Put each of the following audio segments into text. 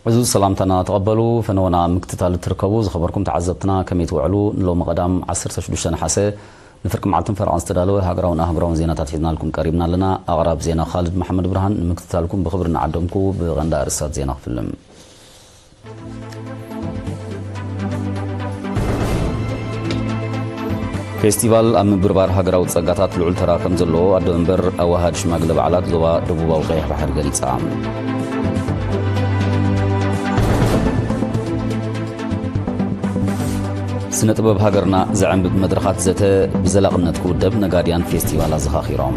እዚ ሰላምታና ተቐበሉ። ፈነወና ምክትታል እትርከቡ ዝኸበርኩም ተዓዘብትና ከመይ ትውዕሉ? ንሎሚ ቀዳም ዓሰርተ ሽዱሽተ ነሓሰ ንፍርቂ መዓልትን ፈረቓን ዝተዳለወ ሃገራውን ኣህጉራውን ዜናታት ሒዝናልኩም ቀሪብና ኣለና። ኣቕራብ ዜና ካልድ መሓመድ ብርሃን። ንምክትታልኩም ብኽብሪ እናዓደምኩ ብቐንዲ ኣርእስታት ዜና ክፍልም። ፌስቲቫል ኣብ ምብርባር ሃገራዊ ጸጋታት ልዑል ተራ ከም ዘለዎ ኣደ መንበር ኣዋሃድ ሽማግለ በዓላት ዞባ ደቡባዊ ቀይሕ ባሕሪ ገሊጻ። ስነ ጥበብ ሃገርና ዘዕንብብ መድረኻት ዘተ ብዘላቕነት ክውደብ ነጋድያን ፌስቲቫል ኣዘኻኺሮም።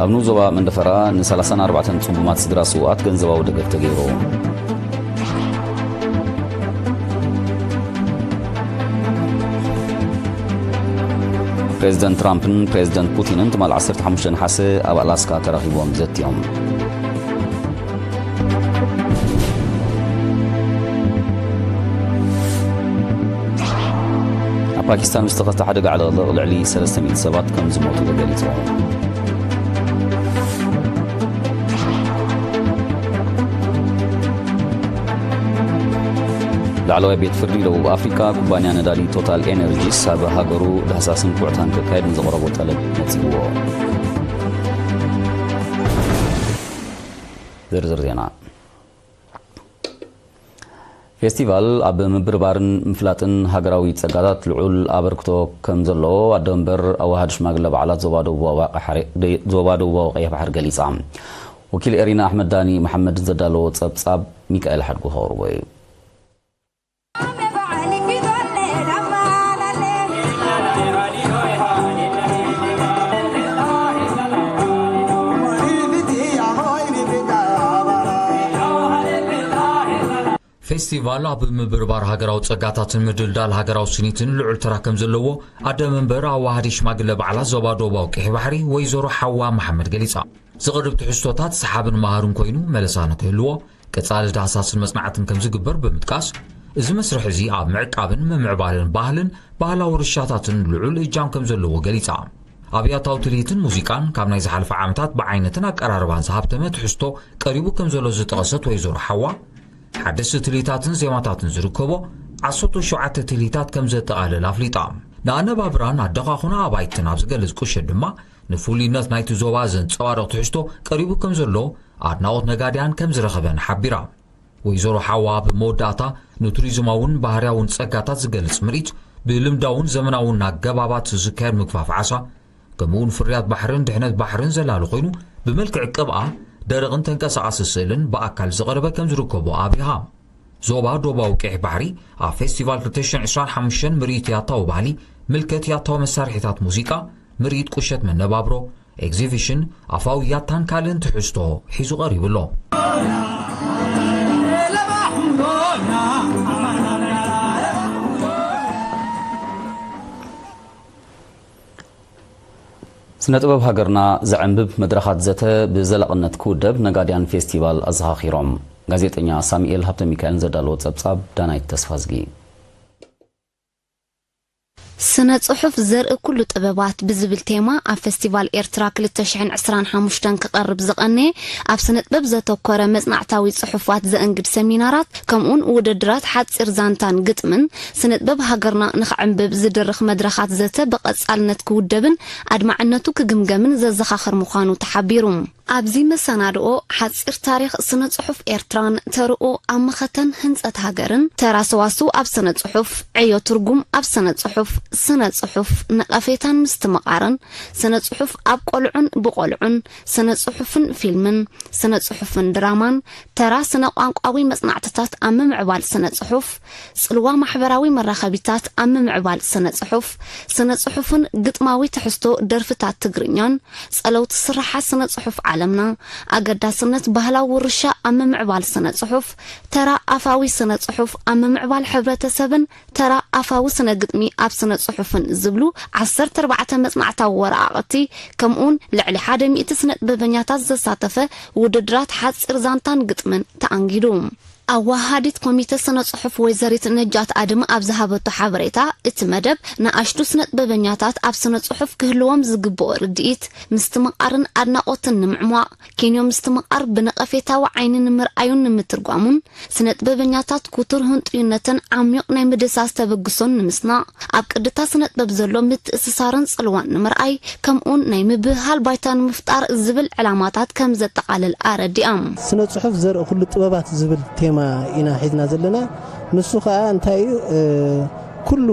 ኣብ ንኡስ ዞባ መንደፈራ ን ሰላሳን ኣርባዕተን ጽጉማት ስድራ ስውኣት ገንዘባዊ ደገፍ ተገይሩ። ፕሬዚደንት ትራምፕን ፕሬዚደንት ፑቲንን ትማል ዓሰርተ ሓሙሽተ ነሓሰ ኣብ ኣላስካ ተራኺቦም ዘትዮም። ኣብ ፓኪስታን ብዝተኸስተ ሓደጋ ዕልቕልቕ ልዕሊ ሰለስተ ሚእቲ ሰባት ከም ዝሞቱ ተገሊጹ። ላዕለዋይ ቤት ፍርዲ ደቡብ ኣፍሪካ ኩባንያ ነዳዲ ቶታል ኤነርጂስ ኣብ ሃገሩ ዳህሳስን ኩዕታን ከካየድ ንዘቕረቦ ጠለብ ነጺግዎ። ዝርዝር ዜና። ፌስቲቫል ኣብ ምብርባርን ምፍላጥን ሃገራዊ ጸጋታት ልዑል ኣበርክቶ ከም ዘለዎ ኣደ መንበር ኣዋሃድ ሽማግለ በዓላት ዞባ ደቡባዊ ቀሓሪ-፣ ዞባ ደቡባዊ ቀይሕ ባሕሪ ገሊጻ። ወኪል ኤሪና ኣሕመድ ዳኒ መሓመድን ዘዳለዎ ጸብጻብ ሚካኤል ሓድጉ ከቕርቦ እዩ። ፌስቲቫል ኣብ ምብርባር ሃገራዊ ጸጋታትን ምድልዳል ሃገራዊ ስኒትን ልዑል ተራ ከም ዘለዎ ኣደ መንበር ኣዋሃዲ ሽማግለ በዓላት ዞባ ደቡባዊ ቀይሕ ባሕሪ ወይዘሮ ሓዋ መሓመድ ገሊጻ። ዝቕርብ ትሕዝቶታት ሰሓብን መሃርን ኮይኑ መለሳ ንክህልዎ፣ ቀጻሊ ዳህሳስን መጽናዕትን ከም ዝግበር ብምጥቃስ፣ እዚ መስርሕ እዚ ኣብ ምዕቃብን ምምዕባልን ባህልን ባህላዊ ውርሻታትን ልዑል እጃም ከም ዘለዎ ገሊጻ። ኣብያታዊ ትልሂትን ሙዚቃን ካብ ናይ ዝሓለፈ ዓመታት ብዓይነትን ኣቀራርባን ዝሃብተመ ትሕዝቶ ቀሪቡ ከም ዘሎ ዝጠቐሰት ወይዘሮ ሓዋ፣ ሓደስቲ ትልሂታትን ዜማታትን ዝርከቦ ዓሰርተ ሸውዓተ ትልሂታት ከም ዘጠቓልል ኣፍሊጣ። ንኣነባብራን ኣደኻኹና ኣባይትን ኣብ ዝገልጽ ቁሸት ድማ፣ ንፍሉይነት ናይቲ ዞባ ዘንጸባርቕ ትሕዝቶ ቀሪቡ ከም ዘሎ ኣድናቖት ነጋድያን ከም ዝረኸበን ሓቢራ። ወይዘሮ ሓዋ ብመወዳእታ፣ ንቱሪዝማውን ባህርያውን ጸጋታት ዝገልጽ ምርኢት ብልምዳውን ዘመናውን ኣገባባት ዝካየድ ምግፋፍ ዓሳ፣ ከምኡውን ፍርያት ባሕርን ድሕነት ባሕርን ዘላሉ ኮይኑ፣ ብመልክዕ ቅብኣ፣ ደረቕን ተንቀሳቓሲ ስእልን ብኣካል ዝቐረበ ከም ዝርከቦ ኣብሪሃ። ዞባ ዶባዊ ቀይሕ ባሕሪ ኣብ ፌስቲቫል ክልተ ሽሕን ዕስራን ሓሙሽተን ምርኢት ያታዊ ባህሊ፣ ምልከት ያታዊ መሳርሒታት ሙዚቃ፣ ምርኢት ቁሸት መነባብሮ፣ ኤግዚቢሽን፣ ኣፋዊ ያታን ካልእን ትሕዝቶ ሒዙ ቀሪቡ ኣሎ። ስነ ጥበብ ሃገርና ዘዕንብብ መድረኻት ዘተ ብዘላቕነት ክውደብ ነጋድያን ፌስቲቫል ኣዘኻኺሮም። ጋዜጠኛ ሳሙኤል ሃብተ ሚካኤልን ዘዳለዎ ጸብጻብ ዳናይት ተስፋዝጊ። ስነ ጽሑፍ ዘርኢ ኩሉ ጥበባት ብዝብል ቴማ ኣብ ፌስቲቫል ኤርትራ ክልተ ሽሕን ዕስራን ሓሙሽተን ክቐርብ ዝቐነየ ኣብ ስነ ጥበብ ዘተኮረ መጽናዕታዊ ጽሑፋት ዘእንግድ ሰሚናራት ከምኡውን ውድድራት ሓጺር ዛንታን ግጥምን ስነ ጥበብ ሃገርና ንኽዕንብብ ዝድርኽ መድረኻት ዘተ ብቐጻልነት ክውደብን ኣድማዕነቱ ክግምገምን ዘዘኻኽር ምዃኑ ተሓቢሩ። ኣብዚ መሰናድኦ፣ ሓጺር ታሪኽ ስነ ጽሑፍ ኤርትራን ተርኡ ኣብ መኸተን ህንጸት ሃገርን፣ ተራ ሰዋስው ኣብ ስነ ጽሑፍ፣ ዕዮ ትርጉም ኣብ ስነ ጽሑፍ፣ ስነ ጽሑፍ ነቐፌታን ምስትምቓርን፣ ስነ ጽሑፍ ኣብ ቆልዑን ብቆልዑን፣ ስነ ጽሑፍን ፊልምን፣ ስነ ጽሑፍን ድራማን፣ ተራ ስነ ቋንቋዊ መጽናዕትታት ኣብ ምምዕባል ስነ ጽሑፍ፣ ጽልዋ ማሕበራዊ መራኸቢታት ኣብ ምምዕባል ስነ ጽሑፍ፣ ስነ ጽሑፍን ግጥማዊ ትሕዝቶ ደርፍታት ትግርኛን፣ ጸለውቲ ስርሓት ስነ ጽሑፍ ዓለምና፣ ኣገዳስነት ባህላዊ ውርሻ ኣብ ምምዕባል ስነ ጽሑፍ፣ ተራ ኣፋዊ ስነ ጽሑፍ ኣብ ምምዕባል ሕብረተሰብን ተራ ኣፋዊ ስነ ግጥሚ ኣብ ስነ ጽሑፍን ዝብሉ ዓሰርተ ኣርባዕተ መጽናዕታዊ ወረቓቕቲ፣ ከምኡውን ልዕሊ ሓደ ሚእቲ ስነ ጥበበኛታት ዘሳተፈ ውድድራት ሓጺር ዛንታን ግጥምን ተኣንጊዱ። ኣወሃሃዲት ኮሚተ ስነ ጽሑፍ ወይዘሪት ነጃት ኣድም ኣብ ዝሃበቶ ሓበሬታ፣ እቲ መደብ ንኣሽቱ ስነ ጥበበኛታት ኣብ ስነ ጽሑፍ ክህልዎም ዝግብኦ ርድኢት፣ ምስትምቓርን ኣድናቖትን ንምዕሟቕ፣ ኪንዮ ምስትምቓር ብነቐፌታዊ ዓይኒ ንምርኣዩን ንምትርጓሙን፣ ስነ ጥበበኛታት ክቱር ህንጡይነትን ዓሚቕ ናይ ምድሳስ ተበግሶን ንምስናቕ፣ ኣብ ቅድታ ስነ ጥበብ ዘሎ ምትእስሳርን ጽልዋን ንምርኣይ፣ ከምኡውን ናይ ምብህሃል ባይታ ንምፍጣር ዝብል ዕላማታት ከም ዘጠቓልል ኣረዲኣ። ስነ ጽሑፍ ዘርኢ ኩሉ ጥበባት ዝብል ቴማ ኢና ሒዝና ዘለና። ንሱ ኸኣ እንታይ እዩ? እ፣ ኩሉ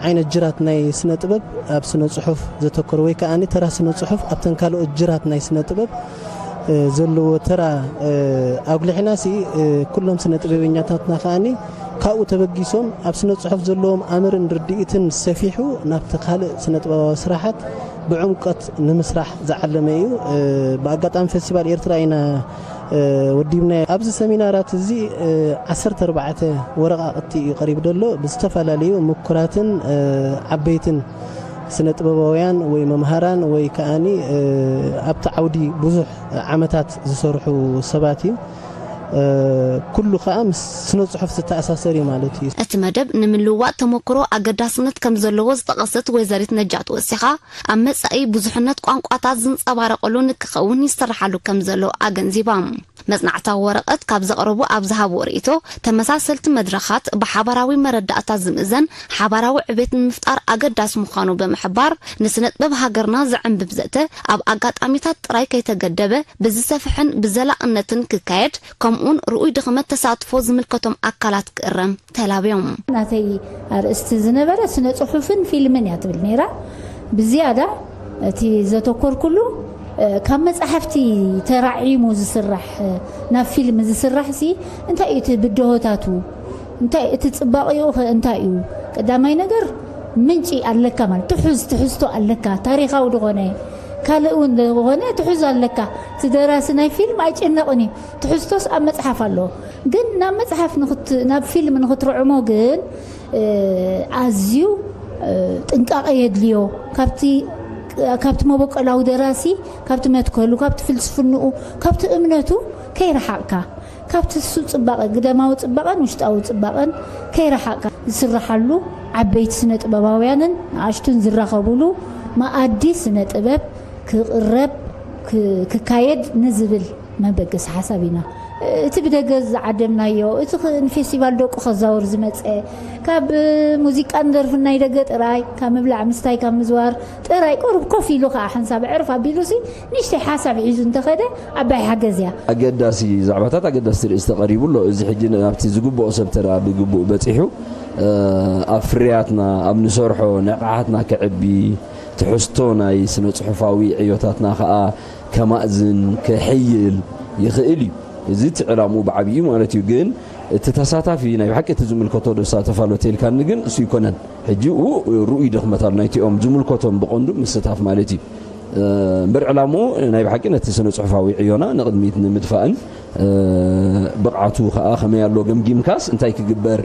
ዓይነት ጅራት ናይ ስነ ጥበብ ኣብ ስነ ጽሑፍ ዘተኮረ ወይ ከኣ ተራ ስነ ጽሑፍ ኣብተን ካልኦት ጅራት ናይ ስነ ጥበብ፣ እ፣ ዘለዎ ተራ፣ እ፣ ኣጉሊሕና ሲ፣ እ፣ ኩሎም ስነ ጥበበኛታትና ከኣ ካብኡ ተበጊሶም ኣብ ስነ ጽሑፍ ዘለዎም ኣምርን ርድኢትን ሰፊሑ ናብቲ ካልእ ስነ ጥበባዊ ስራሓት ብዕምቆት ንምስራሕ ዝዓለመ እዩ። እ፣ ብኣጋጣሚ ፌስቲቫል ኤርትራ ኢና፣ እ፣ ወዲብናዮ። ኣብዚ ሰሚናራት እዚ፣ እ፣ ዓሰርተ ኣርባዕተ ወረቓቕቲ እዩ ቀሪቡ ዘሎ። ብዝተፈላለዩ ምኩራትን፣ እ፣ ዓበይትን ስነ ጥበባውያን ወይ መምሃራን ወይ ከኣኒ፣ እ፣ ኣብቲ ዓውዲ ብዙሕ ዓመታት ዝሰርሑ ሰባት እዩ። እ፣ ኩሉ ከኣ ምስ ስነ ጽሑፍ ዝተኣሳሰር እዩ ማለት እዩ። እቲ መደብ ንምልውዋጥ ተመክሮ ኣገዳስነት ከም ዘለዎ ዝጠቐሰት ወይዘሪት ነጃት ወሲኻ፣ ኣብ መጻኢ ብዙሕነት ቋንቋታት ዝንጸባረቐሉ ንክኸውን ይስራሓሉ ከም ዘሎ ኣገንዚባ። መጽናዕታዊ ወረቐት ካብ ዘቕረቡ ኣብ ዝሃብዎ ርእይቶ፣ ተመሳሰልቲ መድረኻት ብሓባራዊ መረዳእታ ዝምእዘን ሓባራዊ ዕቤት ንምፍጣር ኣገዳሲ ምዃኑ ብምሕባር፣ ንስነ ጥበብ ሃገርና ዘዕንብብ ዘተ ኣብ ኣጋጣሚታት ጥራይ ከይተገደበ ብዝሰፍሕን ብዘላቕነትን ክካየድ፣ ከምኡውን ርኡይ ድኽመት ተሳትፎ ዝምልከቶም ኣካላት ክእረም ተላብዮም። ናተይ ኣርእስቲ ዝነበረ ስነ ጽሑፍን ፊልምን እያ ትብል ነይራ። ብዝያዳ እቲ ዘተኮርኩሉ፣ እ፣ ካብ መጻሕፍቲ ተራዒሙ ዝስራሕ፣ እ፣ ናብ ፊልም ዝስራሕ ሲ እንታይ እዩ እቲ ብድሆታቱ? እንታይ እቲ ጽባቐኡ ኸ እንታይ እዩ? ቀዳማይ ነገር ምንጪ ኣለካ ማለት ትሑዝ ትሕዝቶ ኣለካ፣ ታሪኻዊ ዝኾነ ካልእ እውን ዝኾነ ትሑዝ ኣለካ። እቲ ደራሲ ናይ ፊልም ኣይጭነቕን እዩ፣ ትሕዝቶስ ኣብ መጽሓፍ ኣሎ። ግን ናብ መጽሓፍ ንኽት-፣ ናብ ፊልም ንኽትርዕሞ ግን፣ እ፣ ኣዝዩ፣ እ፣ ጥንቃቐ የድልዮ። ካብቲ፣ ካብቲ መበቆላዊ ደራሲ፣ ካብቲ መትከሉ፣ ካብቲ ፍልስፍንኡ፣ ካብቲ እምነቱ ከይረሓቕካ፣ ካብቲ እሱ ጽባቐ፣ ግደማዊ ጽባቐን ውሽጣዊ ጽባቐን ከይረሓቕካ ዝስረሓሉ፣ ዓበይቲ ስነ ጥበባውያንን ንኣሽቱን ዝራኸቡሉ መኣዲ ስነ ጥበብ ክቕረብ፣ ክ-፣ ክካየድ ንዝብል መበገሲ ሓሳብ ኢና። እቲ ብደገ ዝዓደምናዮ፣ እቲ ኽ-፣ ንፌስቲቫል ደቁ ከዛውር ዝመጸ፣ ካብ ሙዚቃን ደርፍን ናይ ደገ ጥራይ፣ ካብ ምብላዕ ምስታይ፣ ካብ ምዝዋር ጥራይ፣ ቁሩብ ኮፍ ኢሉ ኸኣ ሓንሳብ ዕርፍ ኣቢሉሲ ንእሽተይ ሓሳብ ሒዙ እንተኸደ ዓባይ ሓገዝ እያ። ኣገዳሲ ዛዕባታት፣ ኣገዳሲ ርእስቲ ቀሪቡ ኣሎ። እዚ ሕጂ ኣብቲ ዝግብኦ ሰብ ተራ ብግቡእ በጺሑ፣ እ፣ ኣብ ፍርያትና፣ ኣብ ንሰርሖ ንቕሓትና ከዕቢ፣ ትሕዝቶ ናይ ስነ ጽሑፋዊ ዕዮታትና ኸኣ ከማእዝን፣ ከሕይል ይኽእል እዩ። እዚ እቲ ዕላምኡ ብዓብዩ ማለት እዩ። ግን እቲ ተሳታፊ ናይ ብሓቂ እቲ ዝምልከቶ ዶ ዝሳተፍ ኣሎ ተልካኒ ግን እሱ ይኮነን። ሕጂ ኡ ርኡይ ድኽመት ኣሎ ናይቲኦም ዝምልከቶም ብቐንዱ ምስታፍ ማለት እዩ። እ፣ እምበር ዕላምኡ ናይ ብሓቂ ነቲ ስነ ጽሑፋዊ ዕዮና ንቕድሚት ንምድፋእን፣ እ፣ ብቕዓቱ ኸኣ ከመይ ኣሎ ገምጊምካስ እንታይ ክግበር፣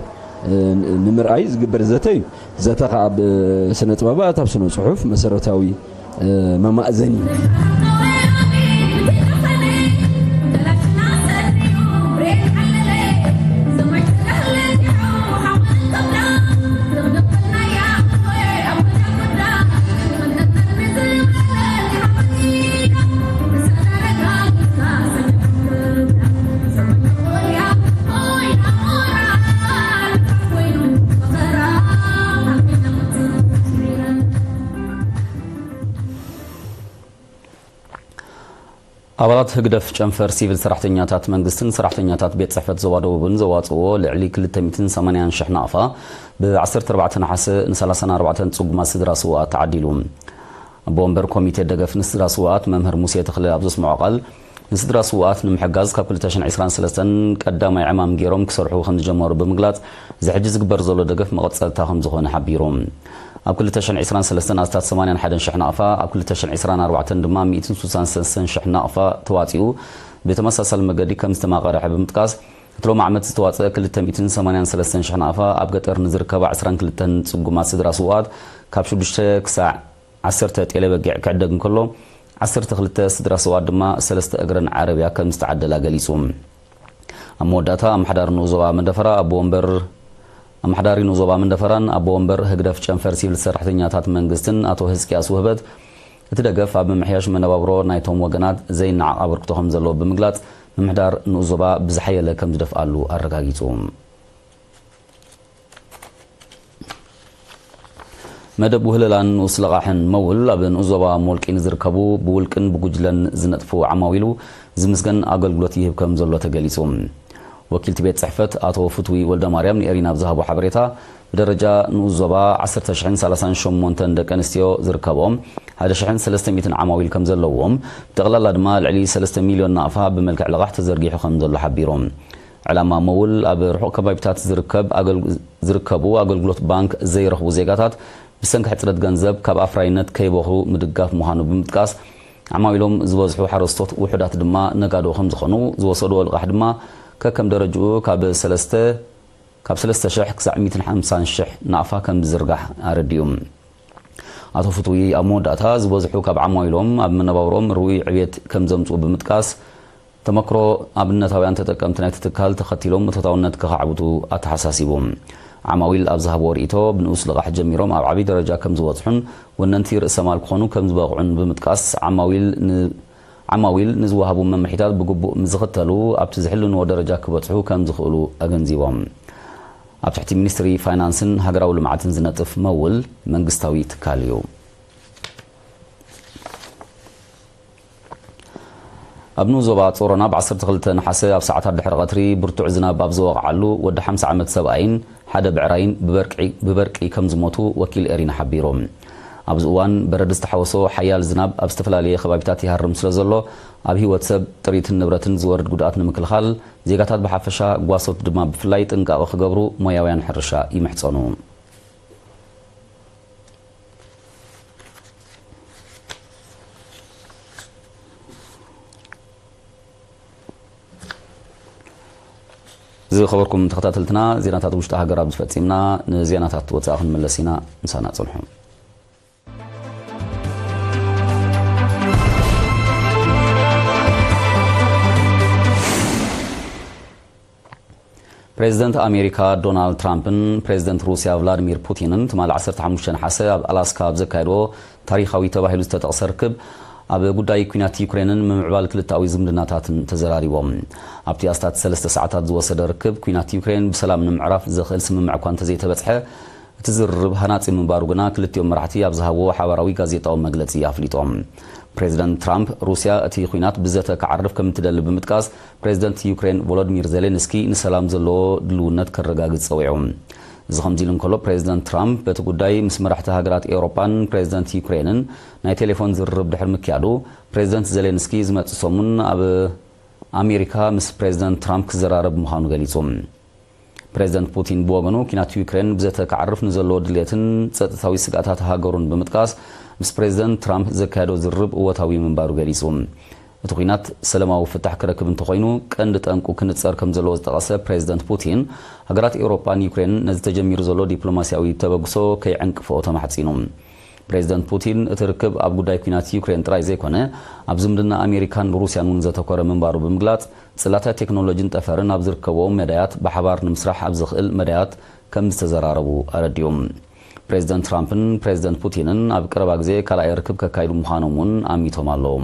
እ፣ ንምርኣይ ዝግበር ዘተ እዩ። ዘተ ኸኣ ኣብ ስነ ጥበባት፣ ኣብ ስነ ጽሑፍ መሰረታዊ፣ እ፣ መማእዘኒ እዩ። ኣባላት ህግደፍ ጨንፈር ሲቪል ሰራሕተኛታት መንግስትን ሰራሕተኛታት ቤት ጽሕፈት ዞባ ደቡብን ዘዋጽእዎ ልዕሊ ክልተ ሚእትን ሰማንያን ሽሕ ናቕፋ ብ ዓሰርተ ኣርባዕተ ነሓሰ ን ሰላሳን ኣርባዕተን ጽጉማት ስድራ ስውኣት ተዓዲሉ። ኣቦ ወንበር ኮሚቴ ደገፍ ንስድራ ስውኣት መምህር ሙሴ ተኽለ ኣብ ዘስምዖ ቃል፣ ንስድራ ስውኣት ንምሕጋዝ ካብ ክልተ ሽሕን ዕስራን ሰለስተን ቀዳማይ ዕማም ገይሮም ክሰርሑ ከም ዝጀመሩ ብምግላጽ፣ እዚ ሕጂ ዝግበር ዘሎ ደገፍ መቐጸልታ ከም ዝኾነ ሓቢሩ። ኣብ ክልተ ሽሕን ዕስራን ሰለስተን ኣስታት ሰማንያን ሓደን ሽሕ ናቕፋ፣ ኣብ ክልተ ሽሕን ዕስራን ኣርባዕተን ድማ ሚእትን ስሳን ሰለስተን ሽሕ ናቕፋ ተዋጺኡ ብተመሳሳሊ መገዲ ከም ዝተማቐረሐ ብምጥቃስ፣ እቲ ሎሚ ዓመት ዝተዋጸአ ክልተ ሚእትን ሰማንያን ሰለስተን ሽሕ ናቕፋ ኣብ ገጠር ንዝርከባ ዕስራን ክልተን ጽጉማት ስድራ ስውኣት ካብ ሽዱሽተ ክሳዕ ዓሰርተ ጤለ በጊዕ ክዕደግ እንከሎ፣ ዓሰርተ ክልተ ስድራ ስውኣት ድማ ሰለስተ እግረን ዓረብያ ከም ዝተዓደላ ገሊጹ። ኣብ መወዳእታ ኣመሓዳሪ ንኡስ ዞባ መንደፈራ ኣቦ ወንበር ኣመሓዳሪ ንኡስ ዞባ መንደፈራን ኣቦ ወንበር ህግደፍ ጨንፈር ሲቪል ሰራሕተኛታት መንግስትን ኣቶ ህዝቅያስ ውህበት፣ እቲ ደገፍ ኣብ ምምሕያሽ መነባብሮ ናይቶም ወገናት ዘይነዓቕ ኣበርክቶ ከም ዘለዎ ብምግላጽ፣ ምምሕዳር ንኡስ ዞባ ብዝሓየለ ከም ዝደፍኣሉ ኣረጋጊጹ። መደብ ውህለላን ንኡስ ለቓሕን መውል ኣብ ንኡስ ዞባ ሞልቂ ንዝርከቡ ብውልቅን ብጉጅለን ዝነጥፉ ዓማዊሉ ዝምስገን ኣገልግሎት ይህብ ከም ዘሎ ተገሊጹ። ወኪልቲ ቤት ጽሕፈት ኣቶ ፍትዊ ወልደማርያም ንኤሪና ኣብ ዝሃቦ ሓበሬታ፣ ብደረጃ ንኡስ ዞባ ዓሰርተ ሽሕን ሰላሳን ሸሞንተን ደቂ ኣንስትዮ ዝርከብኦም ሓደ ሽሕን ሰለስተ ሚእትን ዓማዊል ከም ዘለዎም፣ ብጠቕላላ ድማ ልዕሊ ሰለስተ ሚልዮን ናቕፋ ብመልክዕ ለቓሕ ተዘርጊሑ ከም ዘሎ ሓቢሩ። ዕላማ መውል ኣብ ርሑቕ ከባቢታት ዝርከብ ኣገል-፣ ዝርከቡ ኣገልግሎት ባንክ ዘይረኽቡ ዜጋታት ብሰንኪ ሕጽረት ገንዘብ ካብ ኣፍራይነት ከይበኽሩ ምድጋፍ ምዃኑ ብምጥቃስ፣ ዓማዊሎም ዝበዝሑ ሓረስቶት ውሑዳት ድማ ነጋዶ ከም ዝኾኑ፣ ዝወሰድዎ ልቓሕ ድማ ከከም ደረጅኡ ካብ ሰለስተ ካብ ሰለስተ ሽሕ ክሳዕ ሚእትን ሓምሳን ሽሕ ናቕፋ ከም ዝዝርጋሕ ኣረዲኡ። ኣቶ ፍትዊ ኣብ መወዳእታ፣ ዝበዝሑ ካብ ዓማዊሎም ኣብ መነባብሮኦም ርኡይ ዕብየት ከም ዘምጽኡ ብምጥቃስ፣ ተመክሮ ኣብነታውያን ተጠቀምቲ ናይቲ ትካል ተኸቲሎም እቶታውነት ከኻዕብቱ ኣተሓሳሲቡ። ዓማዊል ኣብ ዝሃብዎ ርእይቶ፣ ብንኡስ ልቓሕ ጀሚሮም ኣብ ዓብዪ ደረጃ ከም ዝበጽሑን ወነንቲ ርእሰ ማል ክኾኑ ከም ዝበቕዑን ብምጥቃስ፣ ዓማዊል ን-፣ ዓማዊል ንዝወሃቡ መምርሒታት ብግቡእ ምስ ዝኽተሉ፣ ኣብቲ ዝሕልንዎ ደረጃ ክበጽሑ ከም ዝኽእሉ ኣገንዚቦም። ኣብ ትሕቲ ሚኒስትሪ ፋይናንስን ሃገራዊ ልምዓትን ዝነጥፍ መውል መንግስታዊ ትካል እዩ። ኣብ ንኡስ ዞባ ጾሮና ብ ዓሰርተ ክልተ ነሓሰ ኣብ ሰዓታት ድሕሪ ቀትሪ ብርቱዕ ዝናብ ኣብ ዝወቕዓሉ፣ ወዲ ሓምሳ ዓመት ሰብኣይን ሓደ ብዕራይን ብበርቂ፣ ብበርቂ ከም ዝሞቱ ወኪል ኤሪና ሓቢሩ። ኣብዚ እዋን በረድ ዝተሓወሶ ሓያል ዝናብ ኣብ ዝተፈላለየ ከባቢታት ይሃርም ስለ ዘሎ፣ ኣብ ህይወት ሰብ፣ ጥሪትን ንብረትን ዝወርድ ጉድኣት ንምክልኻል፣ ዜጋታት ብሓፈሻ፣ ጓሶት ድማ ብፍላይ ጥንቃቐ ክገብሩ ሞያውያን ሕርሻ ይምሕጸኑ። ዝኸበርኩም ተኸታተልትና፣ ዜናታት ውሽጢ ሃገር ኣብዚ ፈጺምና። ንዜናታት ወጻኢ ክንምለስ ኢና። ምሳና ጽንሑ። ፕሬዚደንት ኣሜሪካ ዶናልድ ትራምፕን ፕሬዚደንት ሩስያ ቭላዲሚር ፑቲንን ትማሊ ዓሰርተ ሓሙሽተ ነሓሰ ኣብ ኣላስካ ኣብ ዘካየድዎ ታሪኻዊ ተባሂሉ ዝተጠቕሰ ርክብ፣ ኣብ ጉዳይ ኲናት ዩክሬንን ምምዕባል ክልተኣዊ ዝምድናታትን ተዘራሪቦም። ኣብቲ ኣስታት ሰለስተ ሰዓታት ዝወሰደ ርክብ፣ ኲናት ዩክሬን ብሰላም ንምዕራፍ ዘኽእል ስምምዕ እኳ እንተዘይተበጽሐ፣ እቲ ዝርርብ ሃናጺ ምንባሩ ግና ክልቲኦም መራሕቲ ኣብ ዝሃብዎ ሓባራዊ ጋዜጣዊ መግለጺ ኣፍሊጦም። ፕሬዚደንት ትራምፕ፣ ሩስያ እቲ ኲናት ብዘተ ክዓርፍ ከም እትደሊ ብምጥቃስ፣ ፕሬዚደንት ዩክሬን ቮሎዲሚር ዜሌንስኪ ንሰላም ዘለዎ ድልውነት ከረጋግጽ ጸዊዑ። እዚ ከምዚ ኢሉ እንከሎ፣ ፕሬዚደንት ትራምፕ በቲ ጉዳይ ምስ መራሕቲ ሃገራት ኤውሮጳን ፕሬዚደንት ዩክሬንን ናይ ቴሌፎን ዝርርብ ድሕሪ ምክያዱ፣ ፕሬዚደንት ዜሌንስኪ ዝመጽእ ሰሙን ኣብ ኣሜሪካ ምስ ፕሬዚደንት ትራምፕ ክዘራረብ ምዃኑ ገሊጹ። ፕሬዚደንት ፑቲን ብወገኑ፣ ኲናት ዩክሬን ብዘተ ክዓርፍ ንዘለዎ ድሌትን ጸጥታዊ ስግኣታት ሃገሩን ብምጥቃስ፣ ምስ ፕሬዚደንት ትራምፕ ዘካየዶ ዝርርብ እወታዊ ምንባሩ ገሊጹ። እቲ ኲናት ሰለማዊ ፍታሕ ክረክብ እንተኾይኑ፣ ቀንዲ ጠንቁ ክንጸር ከም ዘለዎ ዝጠቐሰ ፕሬዚደንት ፑቲን፣ ሃገራት ኤውሮጳን ዩክሬንን ነዚ ተጀሚሩ ዘሎ ዲፕሎማስያዊ ተበግሶ ከይዕንቅፍኦ ተማሕጺኑ። ፕሬዚደንት ፑቲን፣ እቲ ርክብ ኣብ ጉዳይ ኲናት ዩክሬን ጥራይ ዘይኮነ፣ ኣብ ዝምድና ኣሜሪካን ሩስያን እውን ዘተኮረ ምንባሩ ብምግላጽ፣ ጽላተ ቴክኖሎጂን ጠፈርን ኣብ ዝርከብዎም መዳያት ብሓባር ንምስራሕ ኣብ ዝኽእል መዳያት ከም ዝተዘራረቡ ኣረዲኡ። ፕሬዚደንት ትራምፕን ፕሬዚደንት ፑቲንን ኣብ ቀረባ ግዜ ካልኣይ ርክብ ከካይዱ ምዃኖም እውን ኣሚቶም ኣለዉ።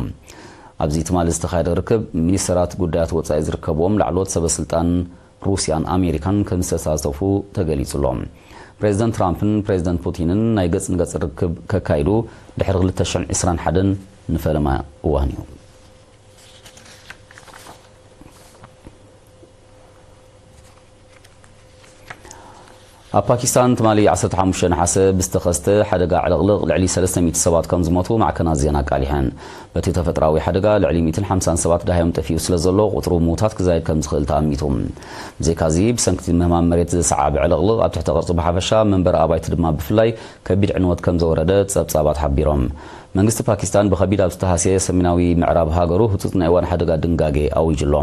ኣብዚ ትማሊ ዝተኻየደ ርክብ፣ ሚኒስተራት ጉዳያት ወጻኢ ዝርከብዎም ላዕለዎት ሰበ ስልጣን ሩስያን ኣሜሪካን ከም ዝተሳተፉ ተገሊጹ ኣሎ። ፕሬዚደንት ትራምፕን ፕሬዚደንት ፑቲንን ናይ ገጽ ንገጽ ርክብ ከካይዱ ድሕሪ ክልተ ሽሕን ዕስራን ሓደን ንፈለማ እዋን እዩ። ኣብ ፓኪስታን ትማሊ ዓሰርተ ሓሙሽተ ነሓሰ ብዝተኸስተ ሓደጋ ዕልቕልቕ ልዕሊ ሰለስተ ሚእቲ ሰባት ከም ዝሞቱ ማዕከናት ዜና ኣቃሊሐን። በቲ ተፈጥራዊ ሓደጋ ልዕሊ ሚእትን ሓምሳን ሰባት ደሃዮም ጠፊኡ ስለ ዘሎ፣ ቁጽሩ ምዉታት ክዛይድ ከም ዝኽእል ተኣሚቱ። ብዘይካዚ፣ ብሰንኪ ምህማም መሬት ዘሰዓበ ዕልቕልቕ ኣብ ትሕቲ ቅርጺ ብሓፈሻ፣ መንበሪ ኣባይቲ ድማ ብፍላይ ከቢድ ዕንወት ከም ዘውረደ ጸብጻባት ሓቢሮም። መንግስቲ ፓኪስታን ብኸቢድ ኣብ ዝተሃስየ ሰሜናዊ ምዕራብ ሃገሩ ህጹጽ ናይ እዋን ሓደጋ ድንጋጌ ኣዊጁ ኣሎ።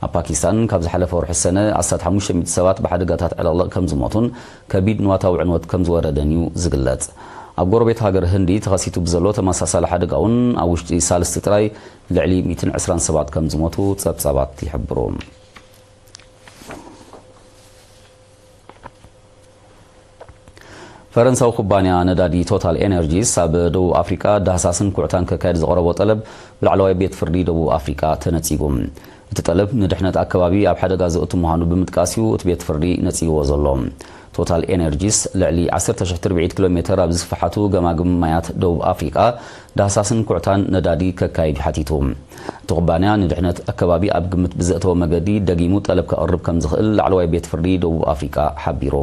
ኣብ ፓኪስታን ካብ ዝሓለፈ ወርሒ ሰነ ኣስታት ሓሙሽተ ሚእቲ ሰባት ብሓደጋታት ዕልቕልቕ ከም ዝሞቱን ከቢድ ንዋታዊ ዕንወት ከም ዝወረደን እዩ ዝግለጽ። ኣብ ጎረቤት ሃገር ህንዲ ተኸሲቱ ብዘሎ ተመሳሳሊ ሓደጋ እውን ኣብ ውሽጢ ሳልስቲ ጥራይ ልዕሊ ሚእትን ዕስራን ሰባት ከም ዝሞቱ ጸብጻባት ይሕብሩ። ፈረንሳዊ ኩባንያ ነዳዲ ቶታል ኤነርጂስ ኣብ ደቡብ ኣፍሪቃ ዳህሳስን ኩዕታን ከካየድ ዘቕረቦ ጠለብ ብላዕለዋይ ቤት ፍርዲ ደቡብ ኣፍሪቃ ተነጺጉ። እቲ ጠለብ ንድሕነት ኣከባቢ ኣብ ሓደጋ ዘእቱ ምዃኑ ብምጥቃስ እዩ እቲ ቤት ፍርዲ ነጺግዎ ዘሎ። ቶታል ኤነርጂስ ልዕሊ ዓሰርተ ሽሕ ትርብዒት ኪሎ ሜተር ኣብ ዝስፍሓቱ ገማግም ማያት ደቡብ ኣፍሪቃ ዳህሳስን ኩዕታን ነዳዲ ከካይድ ሓቲቱ። እቲ ኩባንያ ንድሕነት ኣከባቢ ኣብ ግምት ብዘእተወ መገዲ ደጊሙ ጠለብ ከቕርብ ከም ዝኽእል ላዕለዋይ ቤት ፍርዲ ደቡብ ኣፍሪቃ ሓቢሩ።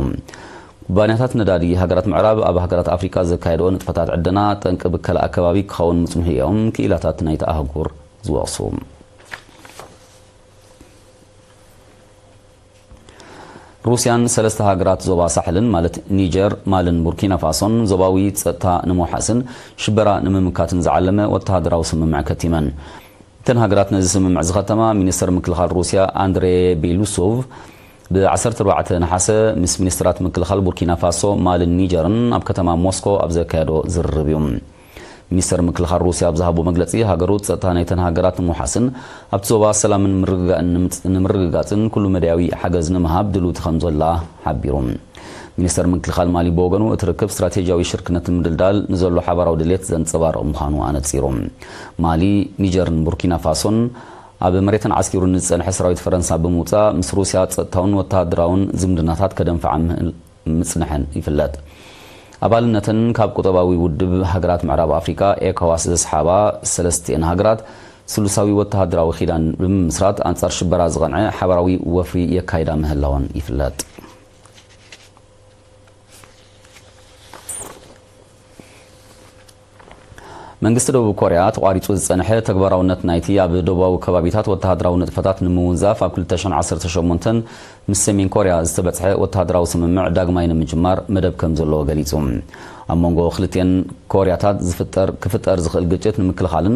ኩባንያታት ነዳዲ ሃገራት ምዕራብ ኣብ ሃገራት ኣፍሪቃ ዘካየድኦ ንጥፈታት ዕደና ጠንቂ ብከላ ኣከባቢ ክኸውን ምጽንሑ እዮም ክኢላታት ናይቲ ኣህጉር ዝወቕሱ። ሩስያን ሰለስተ ሃገራት ዞባ ሳሕልን ማለት ኒጀር፣ ማልን ቡርኪና ፋሶን ዞባዊ ጸጥታ ንምውሓስን ሽበራ ንምምካትን ዝዓለመ ወተሃደራዊ ስምምዕ ከቲመን። እተን ሃገራት ነዚ ስምምዕ ዝኸተማ ሚኒስተር ምክልኻል ሩስያ ኣንድሬ ቤሉሶቭ ብ ዓሰርተ ኣርባዕተ ነሓሰ ምስ ሚኒስትራት ምክልኻል ቡርኪና ፋሶ፣ ማልን ኒጀርን ኣብ ከተማ ሞስኮ ኣብ ዘካየዶ ዝርርብ እዩ። ሚኒስተር ምክልኻል ሩስያ ኣብ ዝሃቦ መግለጺ፣ ሃገሩ ጸጥታ ናይተን ሃገራት ንምውሓስን ኣብቲ ዞባ ሰላምን ምርግጋእን ንምጽ-፣ ንምርግጋጽን ኩሉ መዳያዊ ሓገዝ ንምሃብ ድልውቲ ከም ዘላ ሓቢሩ። ሚኒስተር ምክልኻል ማሊ ብወገኑ፣ እቲ ርክብ ስትራቴጂያዊ ሽርክነት ንምድልዳል ንዘሎ ሓባራዊ ድሌት ዘንጸባርቕ ምዃኑ ኣነጺሩ። ማሊ፣ ኒጀርን ቡርኪና ፋሶን ኣብ መሬተን ዓስኪሩ ንዝጸንሐ ሰራዊት ፈረንሳ ብምውጻእ፣ ምስ ሩስያ ጸጥታውን ወተሃደራውን ዝምድናታት ከደንፍዓ ምህል-፣ ምጽንሐን ይፍለጥ። ኣባልነተን ካብ ቁጠባዊ ውድብ ሃገራት ምዕራብ ኣፍሪቃ ኤኮዋስ ዘስሓባ ሰለስቲኤን ሃገራት፣ ስሉሳዊ ወተሃደራዊ ኪዳን ብምምስራት ኣንጻር ሽበራ ዝቐንዐ ሓባራዊ ወፍሪ የካይዳ ምህላወን ይፍለጥ። መንግስቲ ደቡብ ኮርያ ተቋሪጹ ዝጸንሐ ተግባራውነት ናይቲ ኣብ ደቡባዊ ከባቢታት ወተሃደራዊ ንጥፈታት ንምውንዛፍ ኣብ ክልተ ሽሕን ዓሰርተ ሸሞንተን ምስ ሰሜን ኮርያ ዝተበጽሐ ወተሃደራዊ ስምምዕ ዳግማይ ንምጅማር መደብ ከም ዘለዎ ገሊጹ። ኣብ መንጎ ክልቲኤን ኮርያታት ዝፍጠር፣ ክፍጠር ዝኽእል ግጭት ንምክልኻልን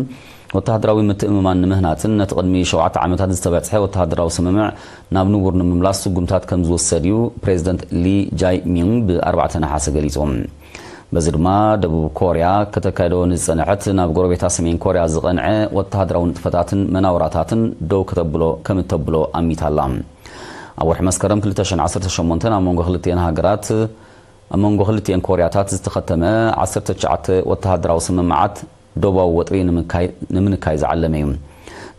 ወተሃደራዊ ምትእምማን ንምህናጽን ነቲ ቅድሚ ሸውዓተ ዓመታት ዝተበጽሐ ወተሃደራዊ ስምምዕ ናብ ንቡር ንምምላስ ስጉምታት ከም ዝወሰድ እዩ ፕሬዚደንት ሊ ጃይ ሚንግ ብ ኣርባዕተ ነሓሰ ገሊጹ። በዚ ድማ ደቡብ ኮርያ ከተካይዶ ንዝጸንሐት ናብ ጎረቤታ ሰሜን ኮርያ ዝቐንዐ ወተሃደራዊ ንጥፈታትን መናውራታትን ደው ከተብሎ፣ ከም እተብሎ ኣሚታ ኣላ። ኣብ ወርሒ መስከረም ክልተ ሽሕን ዓሰርተ ሸሞንተን ኣብ መንጎ ክልቲኤን ሃገራት፣ ኣብ መንጎ ክልቲኤን ኮርያታት ዝተኸተመ ዓሰርተ ትሽዓተ ወተሃደራዊ ስምምዓት ደቡባዊ ወጥሪ ንምንካይ፣ ንምንካይ ዝዓለመ እዩ።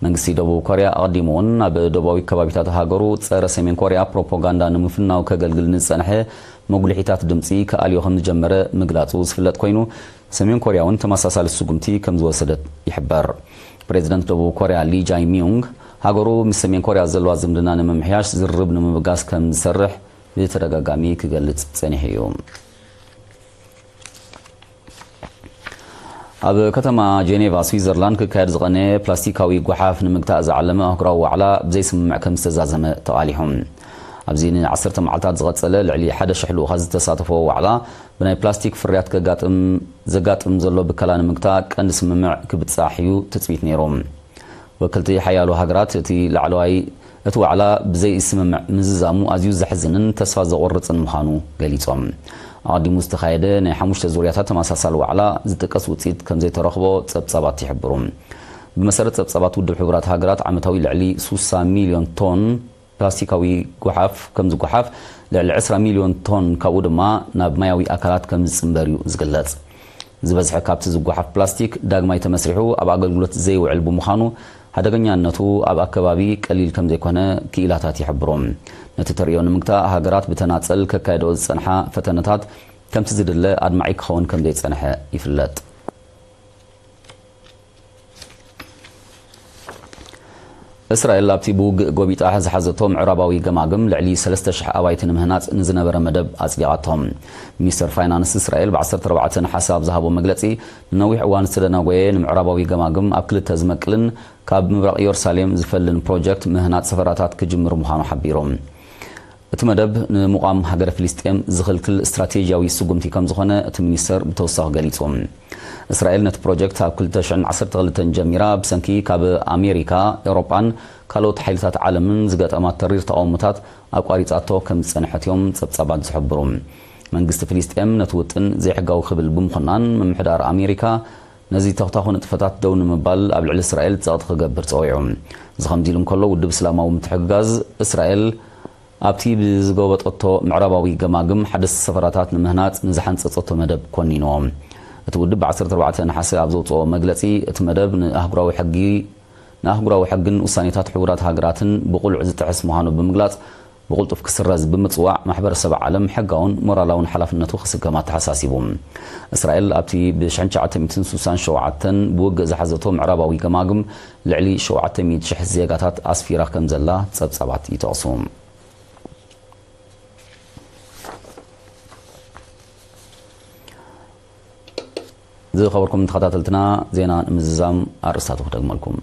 መንግስቲ ደቡብ ኮርያ ኣቐዲሙ እውን ኣብ ደቡባዊ ከባቢታት ሃገሩ ጸረ ሰሜን ኮርያ ፕሮፓጋንዳ ንምፍናው ከገልግል ንዝጸንሐ መጉልሒታት ድምጺ ክኣልዮ ከም ዝጀመረ ምግላጹ ዝፍለጥ ኮይኑ፣ ሰሜን ኮርያ እውን ተመሳሳሊ ስጉምቲ ከም ዝወሰደት ይሕበር። ፕሬዚደንት ደቡብ ኮርያ ሊ ጃይ ሚዩንግ፣ ሃገሩ ምስ ሰሜን ኮርያ ዘለዋ ዝምድና ንምምሕያሽ ዝርርብ ንምብጋስ ከም ዝሰርሕ ብተደጋጋሚ ክገልጽ ጸኒሑ እዩ። ኣብ ከተማ ጄኔቫ ስዊዘርላንድ ክካየድ ዝቐነየ ፕላስቲካዊ ጓሓፍ ንምግታእ ዝዓለመ ኣህጉራዊ ዋዕላ ብዘይስምምዕ ከም ዝተዛዘመ ተቓሊሑ። ኣብዚ ንዓሰርተ መዓልታት ዝቐጸለ ልዕሊ ሓደ ሽሕ ልኡኻት ዝተሳተፈዎ ዋዕላ፣ ብናይ ፕላስቲክ ፍርያት ከጋጥም፣ ዘጋጥም ዘሎ ብከላ ንምግታእ ቀንዲ ስምምዕ ክብጻሕ እዩ ትጽቢት ነይሩ። ወከልቲ ሓያሎ ሃገራት እቲ ላዕለዋይ፣ እቲ ዋዕላ ብዘይ ስምምዕ ምዝዛሙ ኣዝዩ ዘሕዝንን ተስፋ ዘቑርጽን ምዃኑ ገሊጾም። ኣቐዲሙ ዝተኻየደ ናይ ሓሙሽተ ዙርያታት ተመሳሳሊ ዋዕላ ዝጥቀስ ውጽኢት ከም ዘይተረኽቦ ጸብጻባት ይሕብሩ። ብመሰረት ጸብጻባት ውድብ ሕቡራት ሃገራት፣ ዓመታዊ ልዕሊ ሱሳ ሚልዮን ቶን ፕላስቲካዊ ጓሓፍ ከም ዝጓሓፍ፣ ልዕሊ ዕስራ ሚልዮን ቶን ካብኡ ድማ ናብ ማያዊ ኣካላት ከም ዝጽንበር እዩ ዝግለጽ። ዝበዝሐ ካብቲ ዝጓሓፍ ፕላስቲክ ዳግማይ ተመስሪሑ ኣብ ኣገልግሎት ዘይውዕል ብምዃኑ፣ ሓደገኛነቱ ኣብ ኣከባቢ ቀሊል ከም ዘይኮነ ክኢላታት ይሕብሩ። ነቲ ተርእዮ ንምግታእ፣ ሃገራት ብተናጸል ከካየድኦ ዝጸንሓ ፈተነታት ከምቲ ዝድለ ኣድማዒ ክኸውን ከም ዘይጸንሐ ይፍለጥ። እስራኤል ኣብቲ ብውግእ ጎቢጣ ዝሓዘቶ ምዕራባዊ ገማግም ልዕሊ ሰለስተ ሽሕ ኣባይቲ ንምህናጽ ንዝነበረ መደብ ኣጽዲቓቶ። ሚኒስተር ፋይናንስ እስራኤል ብ ዓሰርተ ኣርባዕተ ነሓሰ ኣብ ዝሃቦ መግለጺ፣ ንነዊሕ እዋን ዝተደናጎየ ንምዕራባዊ ገማግም ኣብ ክልተ ዝመቅልን ካብ ምብራቕ ኢየሩሳሌም ዝፈልን ፕሮጀክት ምህናጽ ሰፈራታት ክጅምር ምዃኑ ሓቢሩ። እቲ መደብ ንምቋም ሃገረ ፍልስጤም ዝኽልክል ስትራቴጂያዊ ስጉምቲ ከም ዝኾነ እቲ ሚኒስተር ብተወሳኺ ገሊጹ። እስራኤል ነቲ ፕሮጀክት ኣብ ክልተ ሽሕን ዓሰርተ ክልተን ጀሚራ፣ ብሰንኪ ካብ ኣሜሪካ፣ ኤውሮጳን ካልኦት ሓይልታት ዓለምን ዝገጠማ ተሪር ተቓውሞታት ኣቋሪጻቶ ከም ዝጸንሐት እዮም ጸብጻባት ዝሕብሩ። መንግስቲ ፍልስጤም ነቲ ውጥን ዘይሕጋዊ ክብል ብምኹናን፣ ምምሕዳር ኣሜሪካ ነዚ ተኽታኹ ንጥፈታት ደው ንምባል ኣብ ልዕሊ እስራኤል ጸቕጢ ክገብር ጸዊዑ። እዚ ከምዚ ኢሉ እንከሎ፣ ውድብ እስላማዊ ምትሕግጋዝ እስራኤል ኣብቲ ብዝጎበጠቶ ምዕራባዊ ገማግም ሓደስቲ ሰፈራታት ንምህናጽ ንዝሓንጸጸቶ መደብ ኮኒንዎ። እቲ ውድብ ብ ዓሰርተ ኣርባዕተ ነሓሰ ኣብ ዘውጽኦ መግለጺ፣ እቲ መደብ ንኣህጉራዊ ሕጊ፣ ንኣህጉራዊ ሕግን ውሳኔታት ሕቡራት ሃገራትን ብቕሉዕ ዝጥሕስ ምዃኑ ብምግላጽ፣ ብቕልጡፍ ክስረዝ ብምጽዋዕ፣ ማሕበረሰብ ዓለም ሕጋውን ሞራላውን ሓላፍነቱ ክስከም ኣተሓሳሲቡ። እስራኤል ኣብቲ ብ ሽሕን ትሽዓተ ሚእትን ስሳን ሸውዓተን ብውግእ ዝሓዘቶ ምዕራባዊ ገማግም ልዕሊ ሸውዓተ ሚእቲ ሽሕ ዜጋታት ኣስፊራ ከም ዘላ ጸብጻባት ይጠቕሱ። ዝኸበርኩም ተኸታተልትና፣ ዜና ንምዝዛም ኣርእስታቱ ክደግመልኩም።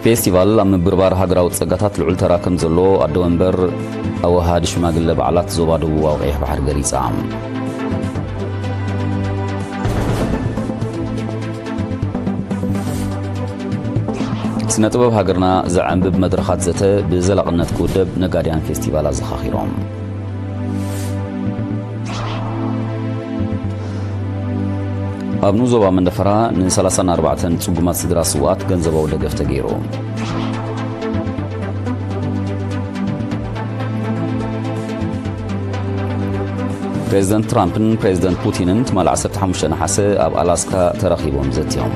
ፌስቲቫል ኣብ ምብርባር ሃገራዊ ጸጋታት ልዑል ተራ ከም ዘለዎ ኣደ ወንበር ኣወሃሃዲ ሽማግለ በዓላት ዞባ ደቡባዊ ቀይሕ ባሕሪ ገሊጻ። ስነ ጥበብ ሃገርና ዘዐንብብ መድረኻት ዘተ ብዘላቕነት ክውደብ ነጋድያን ፌስቲቫል ኣዘኻኺሮም። ኣብ ንኡስ ዞባ መንደፈራ ን ሰላሳን ኣርባዕተን ጽጉማት ስድራ ስውኣት ገንዘባዊ ደገፍ ተገይሩ። ፕሬዚደንት ትራምፕን ፕሬዚደንት ፑቲንን ትማሊ ዓሰርተ ሓሙሽተ ነሓሰ ኣብ ኣላስካ ተራኺቦም ዘትዮም።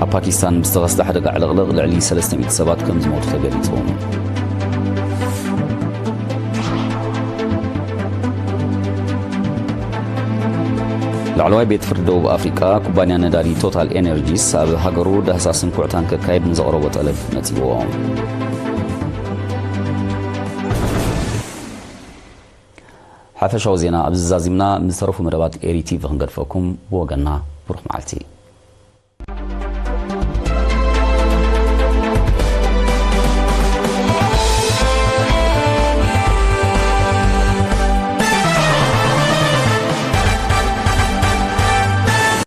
ኣብ ፓኪስታን ብዝተኸስተ ሓደጋ ዕልቕልቕ ልዕሊ ሰለስተ ሚእቲ ሰባት ከም ዝሞቱ ተገሊጹ። ላዕለዋይ ቤት ፍርዲ ደቡብ ኣፍሪቃ፣ ኩባንያ ነዳዲ ቶታል ኤነርጂስ ኣብ ሃገሩ ዳህሳስ እንኩዕታን ከካይድ ንዘቕረቦ ጠለብ ነጺግዎ። ሓፈሻዊ ዜና ኣብዚ ዛዚምና፣ ምስ ዝተረፉ መደባት ኤሪ ቲቪ ክንገድፈኩም። ብወገንና ብሩኽ መዓልቲ።